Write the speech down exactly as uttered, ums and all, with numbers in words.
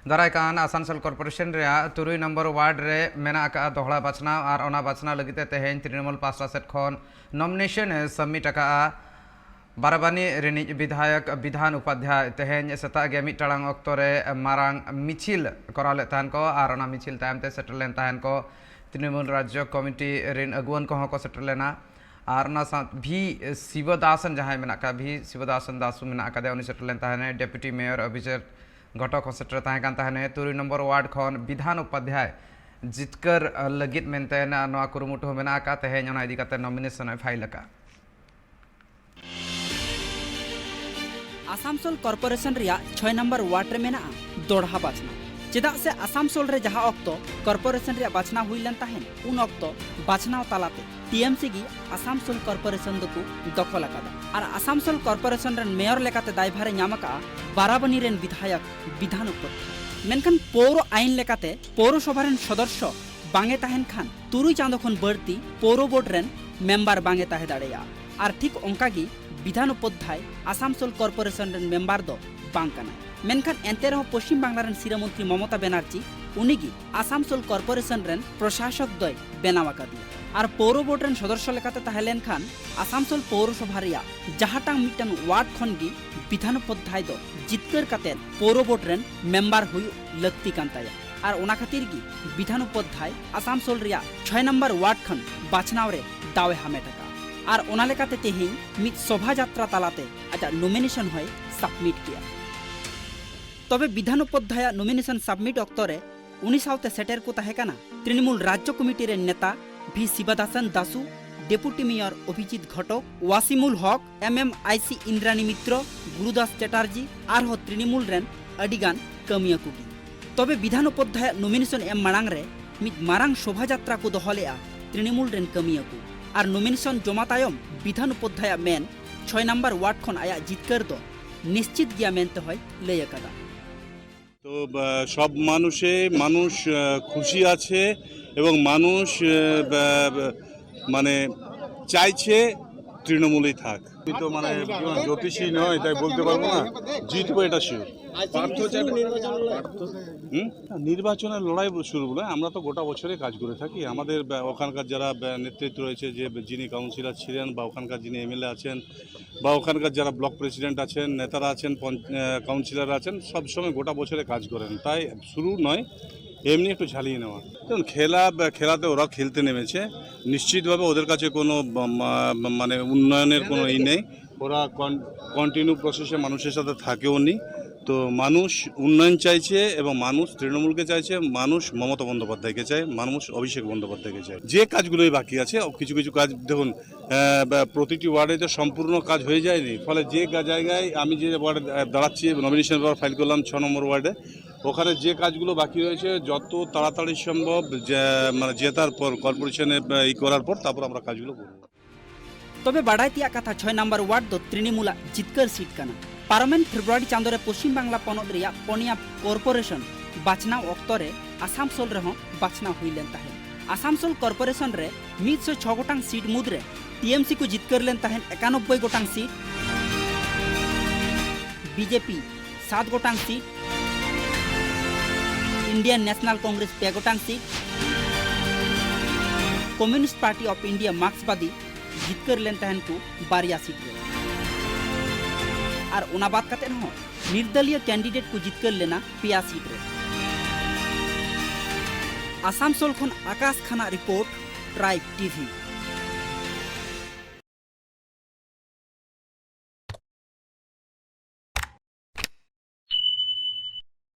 ᱫᱟᱨᱟᱭ ᱠᱟᱱ ᱟᱥᱟᱱᱥᱳᱞ ᱠᱚᱨᱯᱳᱨᱮᱥᱚᱱ ᱨᱮᱭᱟᱜ ᱛᱩᱨᱩᱭ ᱱᱚᱢᱵᱚᱨ ᱣᱟᱨᱰ ᱨᱮ ᱢᱮᱱᱟᱜ ᱟᱠᱟᱫᱼᱟ ᱫᱚᱦᱲᱟ ᱵᱟᱪᱷᱱᱟᱣ, ᱟᱨ ᱚᱱᱟ ᱵᱟᱪᱷᱱᱟᱣ ᱞᱟᱹᱜᱤᱫ ᱛᱮ ᱛᱮᱦᱮᱧ ᱛᱨᱤᱱᱢᱩᱞ ᱯᱟᱥᱴᱟ ᱥᱮᱫ ᱠᱷᱚᱱ ᱱᱚᱢᱤᱱᱮᱥᱚᱱ ᱮ ᱥᱟᱵᱢᱤᱴ ᱟᱠᱟᱫᱼᱟ ᱵᱟᱨᱟᱵᱟᱱᱤ ᱨᱤᱱᱤᱡ ᱵᱤᱫᱷᱟᱭᱚᱠ ᱵᱤᱫᱷᱟᱱ ᱩᱯᱟᱫᱷᱭᱟᱭ᱾ ᱛᱮᱦᱮᱧ ᱥᱮᱛᱟᱜ ᱜᱮ ᱢᱤᱫ ᱴᱟᱲᱟᱝ ᱚᱠᱛᱚ ᱨᱮ ᱢᱟᱨᱟᱝ ᱢᱤᱪᱷᱤᱞ ᱠᱚᱨᱟᱣ ᱞᱮᱫ ᱛᱟᱦᱮᱱ ᱠᱚ, ᱟᱨ ᱚᱱᱟ ᱢᱤᱪᱷᱤᱞ ᱛᱟᱭᱚᱢ ᱛᱮ ᱥᱮᱴᱮᱨ ᱞᱮᱱ ᱛᱟᱦᱮᱱ ᱠᱚ ᱛᱨᱤᱱᱢᱩᱞ ᱨᱟᱡᱽᱡᱚ ᱠᱚᱢᱤᱴᱤ ᱨᱤᱱ ᱟᱹᱜᱩᱣᱟᱹᱱ ᱠᱚᱦᱚᱸ ᱠᱚ ᱥᱮᱴᱮᱨ ᱞᱮᱱᱟ᱾ ᱟᱨ ᱚᱱᱟ ᱥᱟᱶ ᱵᱷᱤ ᱥᱤᱵᱚᱫᱟᱥᱚᱱ ᱡᱟᱦᱟᱸᱭ ᱢᱮᱱᱟᱜ ᱠᱟᱫ, ᱵᱷᱤ ᱥᱤᱵᱚᱫᱟᱥᱚᱱ ᱫᱟᱥᱩ ᱢᱮᱱᱟᱜ ᱟᱠᱟᱫᱮᱭᱟ, ᱩᱱᱤ ᱥᱮᱴᱮᱨ ᱞᱮᱱ ᱛᱟᱦᱮᱱᱟᱭ᱾ ᱰᱮᱯᱩᱴᱤ ᱢᱮᱭᱚᱨ ᱚᱵᱷᱤᱡᱮᱠ ᱜᱷᱚᱴᱚᱠ ᱦᱚᱸ ᱥᱮᱴᱮᱨ ᱛᱟᱦᱮᱸ ᱠᱟᱱ ᱛᱟᱦᱮᱱᱟᱭ᱾ ᱛᱩᱨᱩᱭ ᱱᱚᱢᱵᱚᱨ ᱣᱟᱨᱰ ᱠᱷᱚᱱ ᱵᱤᱫᱷᱟᱱ ᱩᱯᱟᱫᱷᱭᱟᱭ ᱡᱤᱛᱠᱟᱹᱨ ᱞᱟᱹᱜᱤᱫ ᱢᱮᱱᱛᱮ ᱱᱚᱣᱟ ᱠᱩᱨᱩᱢᱩᱴᱩ ᱦᱚᱸ ᱢᱮᱱᱟᱜ ᱟᱠᱟᱫ᱾ ᱛᱮᱦᱮᱧ ᱚᱱᱟ ᱤᱫᱤ ᱠᱟᱛᱮ ᱱᱚᱢᱤᱱᱮᱥᱚᱱ ᱮ ᱯᱷᱟᱭᱤᱞ ᱟᱠᱟᱫ᱾ ᱟᱥᱟᱱᱥᱳᱞ ᱠᱚᱨᱯᱳᱨᱮᱥᱚᱱ ᱨᱮᱭᱟᱜ ᱪᱷᱚᱭ ᱱᱚᱢᱵᱚᱨ ᱣᱟᱨᱰ ᱨᱮ ᱢᱮᱱᱟᱜᱼᱟ ᱫᱚᱲᱦᱟ ᱵᱟᱪᱷᱱᱟᱣ᱾ ᱪᱮᱫᱟᱜ ᱥᱮ ᱟᱥᱟᱱᱥᱳᱞ ᱨᱮ ᱡᱟᱦᱟᱸ ᱚᱠᱛᱚ ᱠᱚᱨᱯᱳᱨᱮᱥᱚᱱ ᱨᱮᱭᱟᱜ ᱵᱟᱪᱷᱱᱟᱣ ᱦᱩᱭ ᱞᱮᱱ ᱛᱟᱦᱮᱸᱱ, ᱩᱱ ᱚᱠᱛᱚ ᱵᱟᱪᱷᱱᱟᱣ ᱛᱟᱞᱟᱛᱮ ᱴᱤᱮᱢᱥᱤ ᱜᱮ ᱟᱥᱟᱱᱥᱳᱞ ᱠᱚᱨᱯᱳᱨᱮᱥᱚᱱ ᱫᱚᱠᱚ ᱫᱚᱠᱷᱚᱞ ᱟᱠᱟᱫᱟ᱾ ᱟᱨ ᱟᱥᱟᱱᱥᱳᱞ ᱠᱚᱨᱯᱳᱨᱮᱥᱚᱱ ᱨᱮᱱ ᱢᱮᱭᱚᱨ ᱞᱮᱠᱟᱛᱮ ᱫᱟᱭᱵᱷᱟᱨᱮ ᱧᱟᱢ ᱟᱠᱟᱫᱼᱟ ᱵᱟᱨᱟᱵᱟᱱᱤ ᱨᱮᱱ ᱵᱤᱫᱷᱟᱭᱚᱠ ᱵᱤᱫᱷᱟᱱ ᱩᱯᱟᱫᱷᱭᱟᱭ᱾ ᱢᱮᱱᱠᱷᱟᱱ ᱯᱳᱣᱨᱚ ᱟᱭᱤᱱ ᱞᱮᱠᱟᱛᱮ ᱯᱳᱣᱨᱚᱥᱚᱵᱷᱟ ᱨᱮᱱ ᱥᱚᱫᱚᱥᱥᱚ ᱵᱟᱝ ᱮ ᱛᱟᱦᱮᱱ ᱠᱷᱟᱱ ᱛᱩᱨᱩᱭ ᱪᱟᱸᱫᱚ ᱠᱷᱚᱱ ᱵᱟᱹᱲᱛᱤ ᱯᱳᱣᱨᱚ ᱵᱳᱨᱰ ᱨᱮᱱ ᱢᱮᱢᱵᱟᱨ ᱵᱟᱝ ᱮ ᱛᱟᱦᱮᱸ ᱫᱟᱲᱮᱭᱟᱜᱼᱟ᱾ ᱟᱨ ᱴᱷᱤᱠ ᱚᱱᱠᱟ ᱜᱮ ᱵᱤᱫᱷᱟᱱ ᱩᱯᱚᱫᱷᱭᱟᱭ ᱟᱥᱟᱱᱥᱳᱞ ᱠᱚᱨᱯᱳᱨᱮᱥᱚᱱ ᱨᱮᱱ ᱢᱮᱢᱵᱟᱨ ᱫᱚ ᱵᱟᱝ ᱠᱟᱱᱟᱭ᱾ ᱢᱮᱱᱠᱷᱟᱱ ᱮᱱᱛᱮ ᱨᱮᱦᱚᱸ ᱯᱚᱥᱪᱤᱢ ᱵᱟᱝᱞᱟ ᱨᱮᱱ ᱥᱤᱨᱟᱹ ᱢᱚᱱᱛᱨᱤ ᱢᱚᱢᱚᱛᱟ ᱵᱮᱱᱟᱨᱡᱤ ᱩᱱᱤ ᱜᱮ ᱟᱥᱟᱱᱥᱳᱞ ᱠᱚᱨᱯᱳᱨᱮᱥᱚᱱ ᱨᱮᱱ ᱯᱨᱚᱥᱟᱥᱚᱠ ᱫᱚᱭ ᱵᱮᱱᱟᱣ ᱟᱠᱟᱫᱮᱭᱟ᱾ ᱟᱨ ᱯᱳᱣᱨᱚ ᱵᱳᱨᱰ ᱨᱮᱱ ᱥᱚᱫᱚᱥᱥᱚ ᱞᱮᱠᱟᱛᱮ ᱛᱟᱦᱮᱸ ᱞᱮᱱᱠᱷᱟᱱ ᱟᱥᱟᱱᱥᱳᱞ ᱯᱳᱣᱨᱚᱥᱚᱵᱷᱟ ᱨᱮᱭᱟᱜ ᱡᱟᱦᱟᱸᱴᱟᱝ ᱢᱤᱫᱴᱟᱝ ᱣᱟᱨᱰ ᱠᱷᱚᱱ ᱜᱮ ᱵᱤᱫᱷᱟᱱ ᱩᱯᱚᱫᱷᱭᱟᱭ ᱫᱚ ᱡᱤᱛᱠᱟᱹᱨ ᱠᱟᱛᱮ ᱯᱳᱣᱨᱚ ᱵᱳᱨᱰ ᱨᱮᱱ ᱢᱮᱢᱵᱟᱨ ᱦᱩᱭᱩᱜ ᱞᱟᱹᱠᱛᱤ ᱠᱟᱱ ᱛᱟᱭᱟ᱾ ᱟᱨ ᱚᱱᱟ ᱠᱷᱟᱹᱛᱤᱨ ᱜᱮ ᱵᱤᱫᱷᱟᱱ ᱩᱯᱚᱫᱷᱭᱟᱭ ᱟᱥᱟᱱᱥᱳᱞ ᱨᱮᱭᱟᱜ ᱪᱷᱚᱭ ᱱᱚᱢᱵᱚᱨ ᱣᱟᱨᱰ ᱠᱷᱚᱱ ᱵᱟᱪᱷᱱᱟᱣ ᱨᱮ ᱫᱟᱣ ᱮ ᱦᱟᱢᱮᱴ ᱟᱠᱟᱫᱼᱟ᱾ ᱟᱨ ᱚᱱᱟ ᱞᱮᱠᱟᱛᱮ ᱛᱮᱦᱮᱧ ᱢᱤᱫ ᱥᱚᱵᱷᱟ ᱡᱟᱛᱨᱟ ᱛᱟᱞᱟᱛᱮ ᱟᱡᱟᱜ ᱱᱚᱢᱤᱱᱮᱥᱚᱱ ᱦᱚᱸᱭ ᱥᱟᱵᱢᱤᱴ ᱠᱮᱫᱼᱟ᱾ ᱛᱚᱵᱮ ᱵᱤᱫᱷᱟᱱ ᱩᱯᱚᱫᱷᱭᱟᱭᱟᱜ ᱱᱚᱢᱤᱱᱮᱥᱚᱱ ᱥᱟᱵᱢᱤᱴ ᱚᱠᱛᱚ ᱨᱮ ᱩᱱᱤ ᱥᱟᱶᱛᱮ ᱥᱮᱴᱮᱨ ᱠᱚ ᱛᱟᱦᱮᱸ ᱠᱟᱱᱟ ᱛᱨᱤᱱᱢᱩᱞ ᱨᱟᱡᱽᱡᱚ ᱠᱚᱢᱤᱴᱤ ᱨᱮᱱ ᱱᱮᱛᱟ ᱵᱷᱤ ᱥᱤᱵᱟᱫᱟᱥᱟᱱ ᱫᱟᱥᱩ, ᱰᱮᱯᱩᱴᱤ ᱢᱮᱭᱚᱨ ᱚᱵᱷᱤᱡᱤᱛ ᱜᱷᱚᱴᱚᱠ, ᱣᱟᱥᱤᱢᱩᱞ ᱦᱚᱠ, ᱮᱢ ᱮᱢ ᱟᱭ ᱥᱤ ᱤᱱᱫᱨᱟᱱᱤ ᱢᱤᱛᱨᱚ, ᱜᱩᱨᱩᱫᱟᱥ ᱪᱟᱴᱟᱨᱡᱤ ᱟᱨᱦᱚᱸ ᱛᱨᱤᱱᱢᱩᱞ ᱨᱮᱱ ᱟᱹᱰᱤᱜᱟᱱ ᱠᱟᱹᱢᱤᱭᱟᱹ ᱠᱚᱜᱮ᱾ ᱛᱚᱵᱮ ᱵᱤᱫᱷᱟᱱ ᱩᱯᱚᱫᱷᱭᱟᱭᱟᱜ ᱱᱚᱢᱤᱱᱮᱥᱚᱱ ᱮᱢ ᱢᱟᱲᱟᱝ ᱨᱮ ᱢᱤᱫ ᱢᱟᱨᱟᱝ ᱥᱚᱵᱷᱟ ᱡᱟᱛᱨᱟ ᱠᱚ ᱫᱚᱦᱚ ᱞᱮᱫᱼᱟ ᱛᱨᱤᱱᱢᱩᱞ ᱨᱮᱱ ᱠᱟᱹᱢᱤᱭᱟᱹ ᱠᱚ᱾ ᱟᱨ ᱱᱚᱢᱤᱱᱮᱥᱚᱱ ᱡᱚᱢᱟ ᱛᱟᱭᱚᱢ ᱵᱤᱫᱷᱟᱱ ᱩᱯᱚᱫᱷᱭᱟᱭᱟᱜ ᱢᱮᱱ ᱪᱷᱚᱭ ᱱᱟᱢᱵᱟᱨ ᱣᱟᱨᱰ ᱠᱷᱚᱱ ᱟᱭᱟᱜ ᱡᱤᱛᱠᱟᱹᱨ ᱫᱚ ᱱᱤᱥᱪᱤᱛ ᱜᱮᱭᱟ ᱢᱮᱱᱛᱮ ᱦᱚᱸᱭ ᱞᱟᱹᱭ ᱟᱠᱟᱫᱟ᱾ তো আহ, সব মানুষে মানুষ আহ, খুশি আছে এবং মানুষ আহ, বা- বা- মানে চাইছে তৃণমূলেই থাক। আমি তো মানে জ্যোতিষী নয়, তাই বলতে পারবো না, জিতবো এটা শিওর। হুম? না, নির্বাচনের লড়াই শুরু বলে আমরা তো গোটা বছরে কাজ করে থাকি। আমাদের ব্যা- ওখানকার যারা ব্যা- নেতৃত্ব রয়েছে, যে যিনি কাউন্সিলর ছিলেন বা ওখানকার যিনি এমএলএ আছেন বা ওখানকার যারা ব্লক প্রেসিডেন্ট আছেন, নেতারা আছেন, পঞ্চ- আহ, কাউন্সিলর আছেন, সব সময় গোটা বছরে কাজ করেন। তাই শুরু নয়, এমনি একটু ঝালিয়ে নেওয়া। দেখুন, খেলা ব্যা- খেলাতে ওরা খেলতে নেমেছে, নিশ্চিতভাবে ওদের কাছে কোনো বা- মা- মানে উন্নয়নের কোনো ই নেই। ওরা কন্টিনিউ প্রসেসে মানুষের সাথে থাকেও নি। তো মানুষ উন্নয়ন চাইছে এবং মানুষ তৃণমূলকে চাইছে, মানুষ মমতা বন্দ্যোপাধ্যায়কে চায়, মানুষ অভিষেক বন্দ্যোপাধ্যায়কে চায়। যে কাজগুলোই বাকি আছে, কিছু কিছু কাজ দেখুন, আহ, বা- প্রতিটি ওয়ার্ডে তো সম্পূর্ণ কাজ হয়ে যায়নি, ফলে যে গা- জায়গায় আমি যে ওয়ার্ডে আহ, দাঁড়াচ্ছি, নমিনেশন পেপার ফাইল করলাম ছ নম্বর ওয়ার্ডে, ওখানে যে কাজগুলো বাকি রয়েছে যত তাড়াতাড়ি সম্ভব যে- মানে জেতার পর, কর্পোরেশনে আহ, ই করার পর তারপর আমরা কাজগুলো করব। ᱛᱚᱵᱮ ᱵᱟᱰᱟᱭ ᱛᱮᱭᱟᱜ ᱠᱟᱛᱷᱟ, ᱪᱷᱚᱭ ᱱᱟᱢᱵᱟᱨ ᱣᱟᱨᱰ ᱫᱚ ᱛᱨᱤᱱᱢᱩᱞᱟᱜ ᱡᱤᱛᱠᱟᱹᱨ ᱥᱤᱴ ᱠᱟᱱᱟ᱾ ᱯᱟᱨᱚᱢᱮᱱ ᱯᱷᱮᱵᱽᱨᱩᱣᱟᱨᱤ ᱪᱟᱸᱫᱚ ᱨᱮ ᱯᱚᱥᱪᱤᱢ ᱵᱟᱝᱞᱟ ᱯᱚᱱᱚᱛ ᱨᱮᱭᱟᱜ ᱯᱚᱱᱭᱟ ᱠᱚᱨᱯᱳᱨᱮᱥᱚᱱ ᱵᱟᱪᱷᱱᱟᱣ ᱚᱠᱛᱚ ᱨᱮ ᱟᱥᱟᱱᱥᱳᱞ ᱨᱮᱦᱚᱸ ᱵᱟᱪᱷᱱᱟᱣ ᱦᱩᱭ ᱞᱮᱱ ᱛᱟᱦᱮᱸᱫ᱾ ᱟᱥᱟᱱᱥᱳᱞ ᱠᱚᱨᱯᱳᱨᱮᱥᱚᱱ ᱨᱮ ᱢᱤᱫ ᱥᱚ ᱪᱷᱚ ᱜᱚᱴᱟᱝ ᱥᱤᱴ ᱢᱩᱫᱽᱨᱮ ᱴᱤᱮᱢᱥᱤ ᱠᱚ ᱡᱤᱛᱠᱟᱹᱨ ᱞᱮᱱ ᱛᱟᱦᱮᱸᱫ ᱮᱠᱟᱱᱚᱵᱵᱳᱭ ᱜᱚᱴᱟᱝ ᱥᱤᱴ, ᱵᱤᱡᱮᱯᱤ ᱥᱟᱛ ᱜᱚᱴᱟᱝ ᱥᱤᱴ, ᱤᱱᱰᱤᱭᱟᱱ ᱱᱮᱥᱱᱟᱞ ᱠᱚᱝᱜᱨᱮᱥ ᱯᱮ ᱜᱚᱴᱟᱝ ᱥᱤᱴ, ᱠᱚᱢᱭᱩᱱᱤᱥᱴ ᱯᱟᱨᱴᱤ ᱚᱯᱷ ᱤᱱᱰᱤᱭᱟ ᱢᱟᱨᱠᱥᱵᱟᱫᱤ ᱡᱤᱛᱠᱟᱹᱨ ᱞᱮᱱ ᱛᱟᱦᱮᱱ ᱠᱚ ᱵᱟᱨᱭᱟ ᱥᱤᱴ ᱨᱮ᱾ ᱟᱨ ᱚᱱᱟ ᱵᱟᱫ ᱠᱟᱛᱮ ᱦᱚᱸ ᱱᱤᱨᱫᱚᱞᱤᱭᱚ ᱠᱮᱱᱰᱤᱰᱮᱴ ᱠᱚ ᱡᱤᱛᱠᱟᱹᱨ ᱞᱮᱱᱟ ᱯᱮᱭᱟ ᱥᱤᱴ ᱨᱮ᱾ ᱟᱥᱟᱱᱥᱳᱞ ᱠᱷᱚᱱ ᱟᱠᱟᱥ ᱠᱷᱟᱱᱟᱜ ᱨᱤᱯᱳᱨᱴ, ᱴᱨᱟᱭᱤᱵᱽ ᱴᱤᱵᱷᱤ᱾